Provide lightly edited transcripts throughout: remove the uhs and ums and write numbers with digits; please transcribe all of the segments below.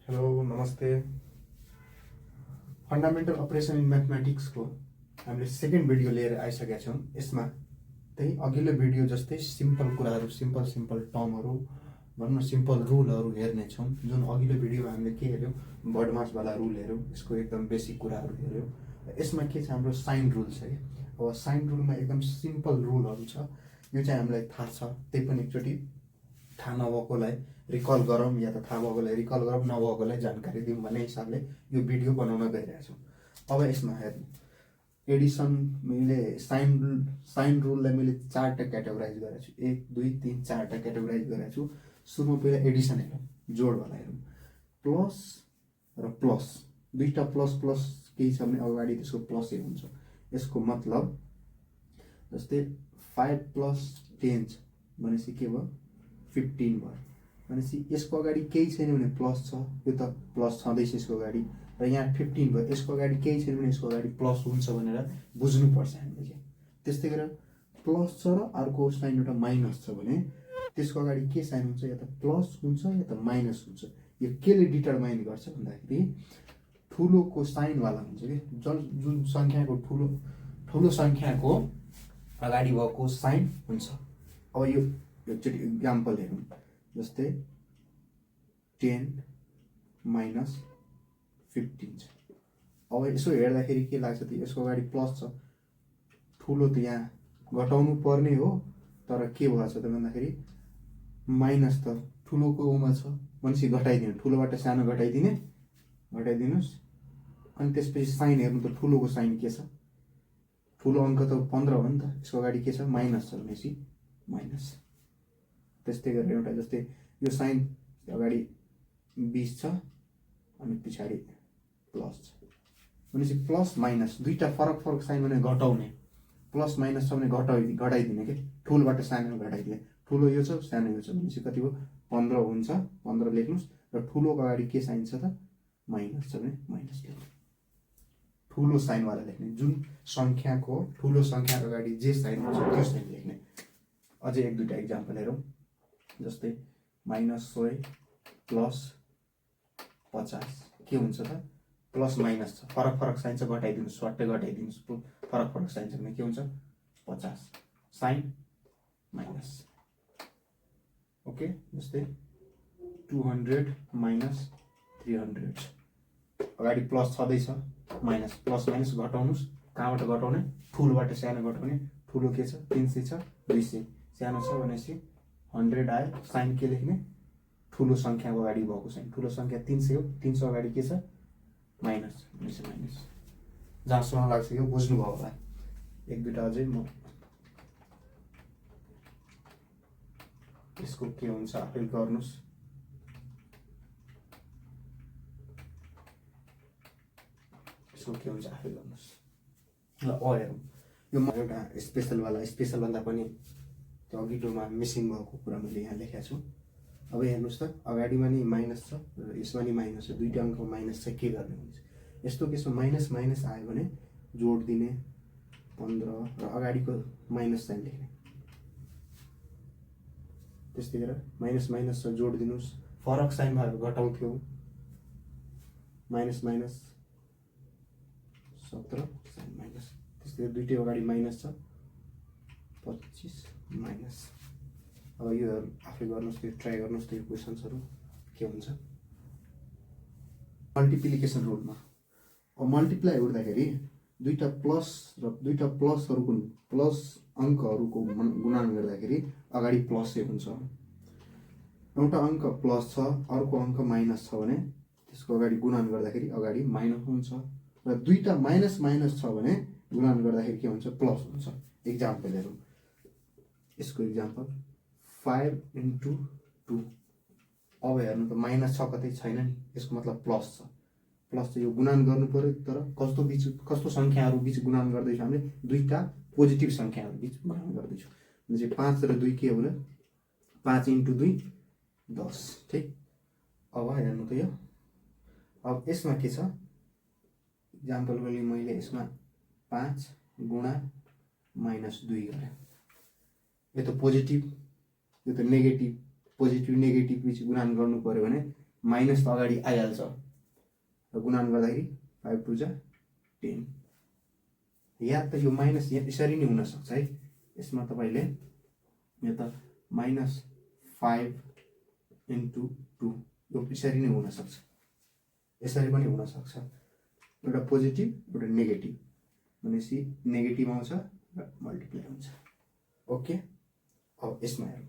Hello नमस्ते। Fundamental operation in mathematics को हामीले सेकेन्ड भिडियो लिएर आइसकेका छौँ। यसमा त्यही अघिल्लो भिडियो जस्तै सिम्पल कुराहरू, सिम्पल टर्महरू भनौँ न, सिम्पल रुलहरू हेर्नेछौँ। जुन अघिल्लो भिडियोमा हामीले के हेऱ्यौँ, बर्डमासवाला रुल हेऱ्यौँ, यसको एकदम बेसिक कुराहरू हेऱ्यौँ। यसमा के छ, हाम्रो साइन रुल छ कि। अब साइन रुलमा एकदम सिम्पल रुलहरू छ। यो चाहिँ हामीलाई थाहा छ, त्यही पनि एकचोटि थाहा नभएकोलाई रिकल गरौँ, या त थाहा भएकोलाई रिकल गरौँ, नभएकोलाई जानकारी दिउँ भन्ने हिसाबले यो भिडियो बनाउन गइरहेको छौँ। अब यसमा हेर्नु, एडिसन मैले साइन रुललाई मैले 4टा क्याटेगोराइज गरेको छु। 1 2 3 4टा क्याटेगोराइज गरेको छु। सुरुमा पहिला एडिसन हेरौँ, जोडवाला हेरौँ। प्लस र प्लस, दुईवटा प्लस प्लस केही छ भने अगाडि त्यसको प्लसै हुन्छ। यसको मतलब जस्तै 5 + 10 भनेपछि के भयो, 15 भयो। भनेपछि यसको अगाडि केही छैन भने प्लस छ, यो त प्लस छँदैछ यसको अगाडि। र यहाँ 15 भयो, यसको अगाडि केही छैन भने यसको अगाडि प्लस हुन्छ भनेर बुझ्नुपर्छ हामीले। त्यस्तै गरेर प्लस छ र अर्को साइन एउटा माइनस छ भने त्यसको अगाडि के साइन हुन्छ, या त प्लस हुन्छ या त माइनस हुन्छ। यो केले डिटरमाइन गर्छ भन्दाखेरि ठुलोको साइनवाला हुन्छ कि, जुन सङ्ख्याको ठुलो सङ्ख्याको अगाडि भएको साइन हुन्छ। अब यो एकचोटि इक्जाम्पल हेरौँ, जस्तै 10 - 15 छ। अब यसो हेर्दाखेरि के लाग्छ त, यसको अगाडि प्लस छ, ठुलो त यहाँ घटाउनु पर्ने हो, तर के भएछ त भन्दाखेरि माइनस त ठुलोको उमा छ भनेपछि घटाइदिनु, ठुलोबाट सानो घटाइदिनुहोस्। अनि त्यसपछि साइन हेर्नु त, ठुलोको साइन के छ, ठुलो अङ्क त 15 हो नि त, यसको अगाडि के छ, माइनस छ भनेपछि माइनस। त्यस्तै गरेर एउटा जस्तै यो साइन अगाडि 20 छ अनि पछाडि प्लस छ भनेपछि प्लस माइनस दुईवटा फरक साइन भने घटाउने, प्लस माइनस छ भने घटाइदिने कि, ठुलोबाट सानो घटाइदिने। ठुलो यो छ, सानो यो छ भनेपछि कति भयो, 15 हुन्छ। 15 लेख्नुहोस्। र ठुलोको अगाडि के साइन छ त, माइनस छ भने माइनस लेख्नु। ठुलो साइनवाला लेख्ने, जुन सङ्ख्याको ठुलो सङ्ख्याको अगाडि जे साइन हुन्छ त्यो साइन लेख्ने। अझै 1-2टा इक्जाम्पल हेरौँ, जस्तै -100 + 50 के हुन्छ त, प्लस माइनस छ, फरक साइन छ, घटाइदिनुहोस्, स्वाट्टै घटाइदिनुहोस्। फरक साइन छ भने के हुन्छ, 50 साइन माइनस। ओके, जस्तै 200 - 300 अगाडि प्लस छँदैछ, माइनस, प्लस माइनस घटाउनुहोस्। कहाँबाट घटाउने, ठुलोबाट सानो घटाउने। ठुलो के छ, 300 छ, 200 सानो छ भनेपछि 100 आयो। साइन के लेख्ने, ठुलो सङ्ख्याको अगाडि भएको साइन। ठुलो सङ्ख्या 300 हो, 300 अगाडि के छ, माइनस भनेपछि माइनस। जहाँसम्म लाग्छ यो बुझ्नुभयो होला। 1-2टा अझै म यसको के हुन्छ आफै गर्नुहोस्। यसको के हुन्छ आफै गर्नुहोस्। ल हेरौँ, यो एउटा स्पेसलभन्दा पनि त्यो अघिल्लोमा मिसिङ भएको कुरा मैले यहाँ लेखेको छु। अब हेर्नुहोस् त, अगाडिमा नि माइनस छ र यसमा नि माइनस छ, दुईवटा अङ्कमा माइनस छ, के गर्ने हुन्छ। यस्तो केसमा माइनस माइनस आयो भने जोड दिने 15 र अगाडिको माइनस साइन लेख्ने। त्यस्तै गरेर माइनस माइनस छ, जोड दिनुहोस्। फरक साइन भएर घटाउँथ्यौ, माइनस 17 साइन माइनस। त्यस्तै दुईटै अगाडि माइनस छ, 25 माइनस। अब यो आफै गर्नुहोस्, त्यो ट्राई गर्नुहोस्, त्यो क्वेसन्सहरू के हुन्छ। मल्टिप्लिकेसन रुलमा अब मल्टिप्लाई गर्दाखेरि दुईवटा प्लस र दुईवटा प्लसहरूको प्लस अङ्कहरूको गुणन गर्दाखेरि अगाडि प्लसै हुन्छ। एउटा अङ्क प्लस छ, अर्को अङ्क माइनस छ भने त्यसको अगाडि गुणन गर्दाखेरि अगाडि माइनस हुन्छ। र दुईवटा माइनस माइनस छ भने गुणन गर्दाखेरि के हुन्छ, प्लस हुन्छ। इक्जाम्पल हेरौँ, यसको इक्जाम्पल 5 × 2। अब हेर्नु त, माइनस छ कतै छैन नि, यसको मतलब प्लस छ। प्लस चाहिँ यो गुणन गर्नु पर्यो, तर कस्तो सङ्ख्याहरू बिच गुणन गर्दैछ हामीले, दुईवटा पोजिटिभ सङ्ख्याहरू बिच गुणन गर्दैछौँ। भनेपछि 5 र 2 के हो र, 5 × 2 10। ठिक। अब हेर्नु त यो, अब यसमा के छ, इक्जाम्पलको लागि मैले यसमा 5 × -2 गरेँ। यो त पोजिटिभ, यो त नेगेटिभ, पोजिटिभ नेगेटिभ बिच गुणन गर्नु पर्यो भने माइनस त अगाडि आइहाल्छ र गुणन गर्दाखेरि 5 2 जा 10। या त यो माइनस यसरी नै हुनसक्छ है। यसमा तपाईँले यो त -5 × 2 यो यसरी नै हुनसक्छ, यसरी पनि हुनसक्छ। एउटा पोजिटिभ एउटा नेगेटिभ भनेपछि नेगेटिभ आउँछ र मल्टिप्लाई हुन्छ। ओके, अब यसमा हेरौँ।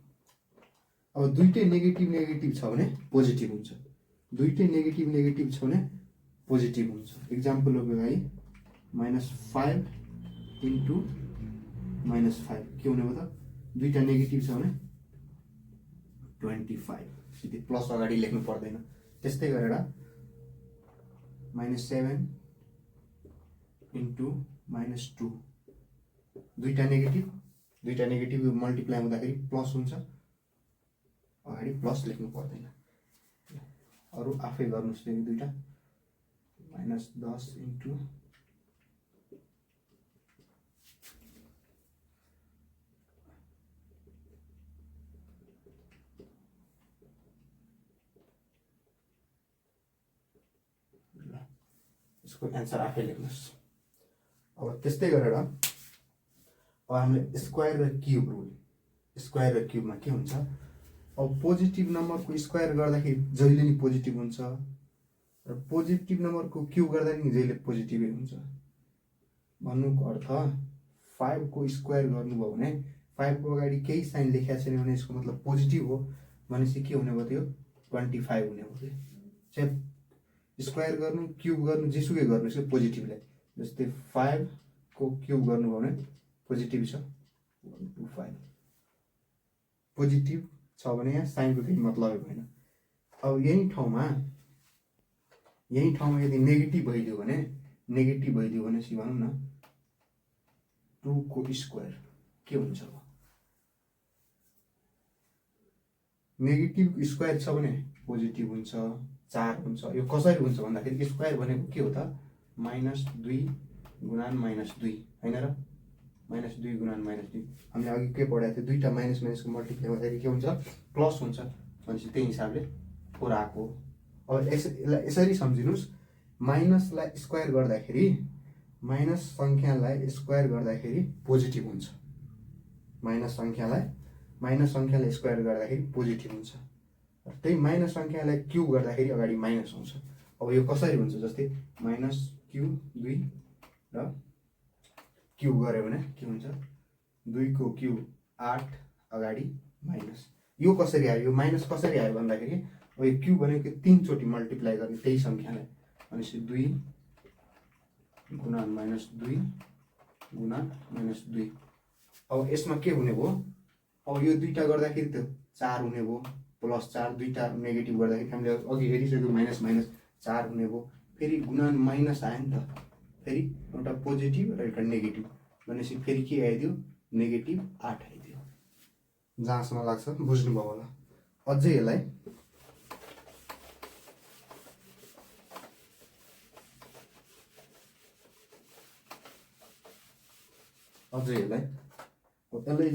अब दुईटै नेगेटिभ नेगेटिभ छ भने पोजिटिभ हुन्छ, दुईटै नेगेटिभ नेगेटिभ छ भने पोजिटिभ हुन्छ। इक्जाम्पलको लागि -5 × -5 के हुने भयो त? दुईटा नेगेटिभ छ भने 25, सिधै प्लस अगाडि लेख्नु पर्दैन। त्यस्तै गरेर -7 × -2 दुईटा नेगेटिभ मल्टिप्लाई हुँदाखेरि प्लस हुन्छ, अगाडि प्लस लेख्नु पर्दैन। अरू आफै गर्नुहोस् त्यो दुईटा। -10 × यसको एन्सर आफै लेख्नुहोस्। अब त्यस्तै गरेर अब हामीले स्क्वायर र क्युब रुल, स्क्वायर र क्युबमा के हुन्छ? अब पोजिटिभ नम्बरको स्क्वायर गर्दाखेरि जहिले नि पोजिटिभ हुन्छ र पोजिटिभ नम्बरको क्युब गर्दा नि जहिले पोजिटिभै हुन्छ। भन्नुको अर्थ 5 को स्क्वायर गर्नुभयो भने 5 को अगाडि केही साइन लेखेको छैन भने यसको मतलब पोजिटिभ हो भनेपछि के हुने भयो? त्यो 25 हुने भयो। चाहे स्क्वायर गर्नु क्युब गर्नु जेसुकै गर्नुहोस् पोजिटिभलाई। जस्तै 5 को क्युब गर्नुभयो भने पोजिटिभ छ 125, पोजिटिभ छ भने यहाँ साइनको केही मतलबै भएन। अब यही ठाउँमा यदि नेगेटिभ भइदियो भने भनेपछि भनौँ न 2 को स्क्वायर के हुन्छ? नेगेटिभ स्क्वायर छ भने पोजिटिभ हुन्छ, 4 हुन्छ। यो कसरी हुन्छ भन्दाखेरि स्क्वायर भनेको के हो त? -2 गुणन -2 हैन र? -2 गुणन -2 हामीले अघि के पढाएको थियो? दुईटा माइनस माइनसको मल्टिप्लाई गर्दाखेरि के हुन्छ? प्लस हुन्छ। भनेपछि त्यही हिसाबले 4 आएको। अब यसरी सम्झिनुहोस्, माइनसलाई स्क्वायर गर्दाखेरि माइनस सङ्ख्यालाई स्क्वायर गर्दाखेरि पोजिटिभ हुन्छ, माइनस सङ्ख्यालाई स्क्वायर गर्दाखेरि पोजिटिभ हुन्छ। त्यही माइनस सङ्ख्यालाई क्युब गर्दाखेरि अगाडि माइनस आउँछ। अब यो कसरी हुन्छ? जस्तै -2 र क्युब गऱ्यो भने के हुन्छ? 2 को क्युब 8 अगाडि माइनस। यो कसरी आयो? यो माइनस कसरी आयो भन्दाखेरि अब यो क्युब भनेको 3 चोटि मल्टिप्लाई गर्ने त्यही सङ्ख्यालाई, भनेपछि 2 गुणन -2 गुणन -2। अब यसमा के हुने भयो? अब यो दुईटा गर्दाखेरि त 4 हुने भयो, +4 दुईटा नेगेटिभ गर्दाखेरि हामीले अघि हेरिसक्यो -4 हुने भयो। फेरि गुणन माइनस आयो नि त, फेरि एउटा पोजिटिभ र एउटा नेगेटिभ भनेपछि फेरि के आइदियो? -8 आइदियो। जहाँसम्म लाग्छ बुझ्नुभयो होला। अझै यसलाई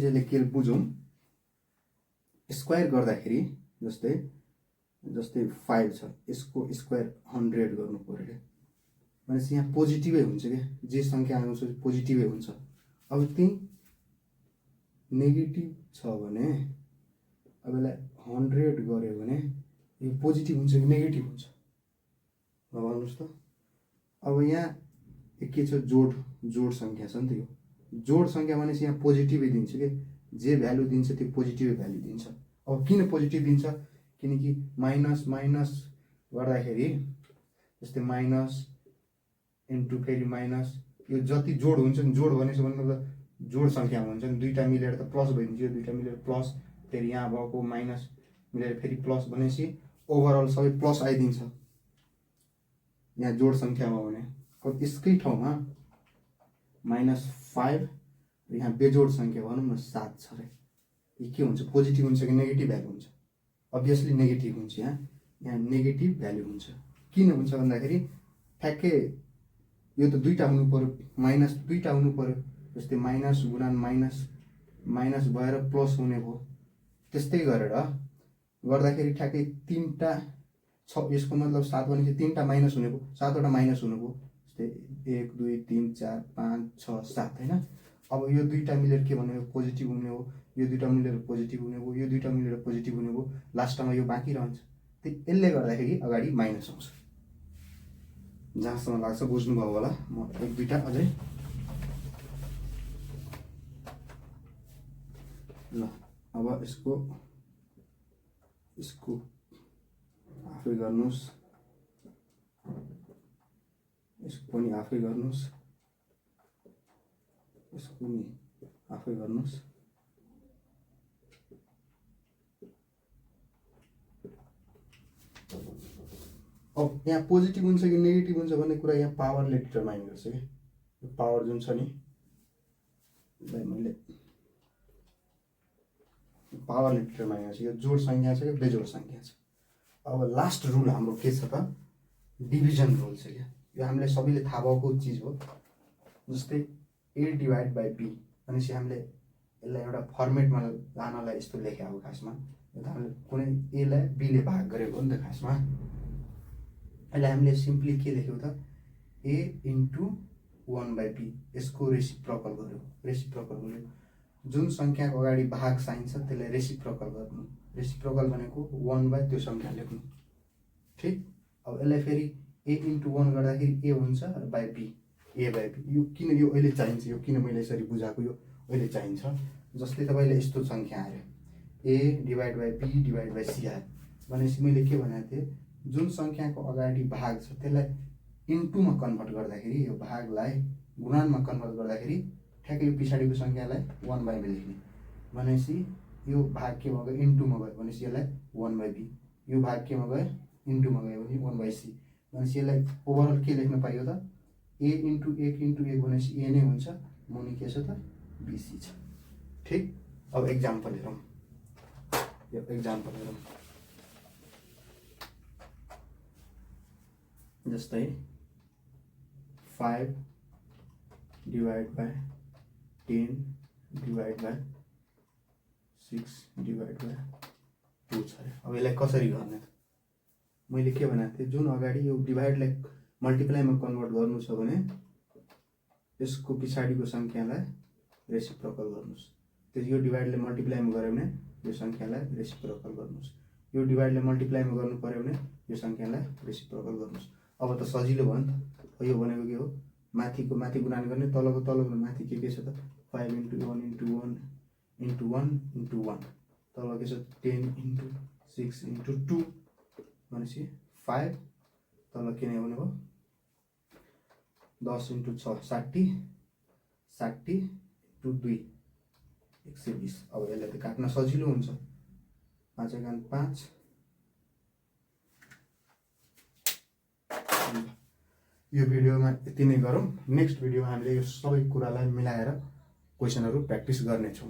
जहिले के बुझौँ? स्क्वायर गर्दाखेरि जस्तै 5 छ, यसको स्क्वायर 100 गर्नु पर्यो क्या, भनेपछि यहाँ पोजिटिभै हुन्छ क्या, जे सङ्ख्या आउँछ पोजिटिभै हुन्छ। अब त्यही नेगेटिभ छ भने अब यसलाई 100 गऱ्यो भने यो पोजिटिभ हुन्छ कि नेगेटिभ हुन्छ? भन्नुहोस् त। अब यहाँ के छ? जोड सङ्ख्या छ नि त। यो जोड सङ्ख्या भनेपछि यहाँ पोजिटिभै दिन्छ कि, जे भ्यालु दिन्छ त्यो पोजिटिभै भ्यालु दिन्छ। अब किन पोजिटिभ दिन्छ? किनकि माइनस गर्दाखेरि जस्तै माइनस इन्टु फेरि माइनस, यो जति जोड हुन्छ नि, जोड भनेको मतलब जोड सङ्ख्यामा हुन्छ नि, दुईटा मिलेर त प्लस भइदिन्छ, यो दुईटा मिलेर प्लस, फेरि यहाँ भएको माइनस मिलेर फेरि प्लस भनेपछि ओभरअल सबै प्लस आइदिन्छ यहाँ जोड सङ्ख्यामा भने। अब यसकै ठाउँमा -5 यहाँ बेजोड सङ्ख्या भनौँ न 7 छ अरे, यो के हुन्छ? पोजिटिभ हुन्छ कि नेगेटिभ भ्यालु हुन्छ? अभियसली नेगेटिभ हुन्छ। यहाँ नेगेटिभ भ्यालु हुन्छ। किन हुन्छ भन्दाखेरि ठ्याक्कै यो त दुईटा हुनु पर्यो, माइनस दुईटा हुनु पर्यो। जस्तै माइनस गुणन माइनस भएर प्लस हुने भयो। त्यस्तै गरेर गर्दाखेरि ठ्याक्कै 3टा यसको मतलब 7 भनेपछि 3टा माइनस हुने भयो, 7वटा माइनस हुनु भयो। जस्तै 1 2 3 4 5 6 7 हैन। अब यो दुईटा मिलेर के भन्ने हो, पोजिटिभ हुने हो। यो दुईटा मिलेर पोजिटिभ हुने हो, यो दुईटा मिलेर पोजिटिभ हुने हो। लास्टमा यो बाँकी रहन्छ। त्यही यसले गर्दाखेरि अगाडि माइनस आउँछ। जहाँसम्म लाग्छ बुझ्नुभयो होला। म एक दुईटा अझै ल अब यसको आफै गर्नुस्, यसको पनि आफै गर्नुस्, यसको नि आफै गर्नुस्। अब यहाँ पोजिटिभ हुन्छ कि नेगेटिभ हुन्छ भन्ने कुरा यहाँ पावरले डिटरमाइन गर्छ क्या। यो पावर जुन छ नि, मैले पावरले डिटरमाइन गर्छ। यो जोड संख्या छ कि बेजोड संख्या छ। अब लास्ट रुल हाम्रो के छ त, डिभिजन रुल छ क्या। यो हामीले सबैले थाहा भएको चिज हो। जस्तै a डिभाइड बाई b भनेपछि हामीले यसलाई एउटा फर्मेटमा लानलाई यस्तो लेखे हो खासमा। यो त हामीले कुनै a लाई b ले भाग गरेको हो नि त खासमा। यसलाई हामीले सिम्पली के लेख्यौँ त, a इन्टु 1/b यसको रेसिप्रोकल गर्यो। रेसिप्रोकल गर्यो जुन सङ्ख्याको अगाडि भाग साइन छ त्यसलाई रेसिप्रोकल गर्नु। रेसिप्रोकल भनेको 1 त्यो सङ्ख्या लेख्नु। ठिक। अब यसलाई फेरि a इन्टु 1 गर्दाखेरि a हुन्छ र बाई b a/b। यो किन यो अहिले चाहिन्छ, यो किन मैले यसरी बुझाएको, यो अहिले चाहिन्छ। जस्तै तपाईँले यस्तो सङ्ख्या आयो a divide by b divide by c आयो भनेपछि मैले के भनेको थिएँ, जुन सङ्ख्याको अगाडि भाग छ त्यसलाई इन्टुमा कन्भर्ट गर्दाखेरि, यो भागलाई गुणनमा कन्भर्ट गर्दाखेरि ठ्याक्कै यो पछाडिको सङ्ख्यालाई 1/b लेख्ने। भनेपछि यो भाग केमा गयो, इन्टुमा गयो भनेपछि यसलाई 1/b। यो भाग केमा गयो, इन्टुमा गयो भने 1/c। भनेपछि यसलाई ओभरअल के लेख्न पाइयो त, a इन्टु 1 इन्टु 1 भनेपछि a नै हुन्छ, मुनि के छ त bc छ। ठिक। अब एक्जाम्पल हेरौँ। यो एक्जाम्पल हेरौँ। जस्तै 5 divide by 10 divide by 6 divide by 2 छ। अब यसलाई कसरी गर्ने त, मैले के भनेको थिएँ, जुन अगाडि यो डिभाइडलाई मल्टिप्लाईमा कन्भर्ट गर्नु छ भने यसको पछाडिको सङ्ख्यालाई रेसिप्रोकल गर्नुहोस्। त्यो यो डिभाइडले मल्टिप्लाईमा गऱ्यो भने यो सङ्ख्यालाई रेसिप्रोकल गर्नुहोस्। यो डिभाइडले मल्टिप्लाईमा गर्नु पऱ्यो भने यो सङ्ख्यालाई रेसिप्रोकल गर्नुहोस्। अब त सजिलो भयो नि त। यो भनेको के हो, माथिको माथि गुणन गर्ने, तलको माथि के छ त 5 इन्टु 1 इन्टु 1 इन्टु 1 इन्टु 1, तल के छ 10 इन्टु 6 इन्टु 2 भनेपछि 5, तल के नै हुने भयो 10 इन्टु 6 60, 60 इन्टु 2 120। अब यसलाई त काट्न सजिलो हुन्छ, 5 एकान 5। यो भिडियोमा यति नै गरौँ। नेक्स्ट भिडियोमा हामीले यो सबै कुरालाई मिलाएर क्वेसनहरू प्र्याक्टिस गर्नेछौँ।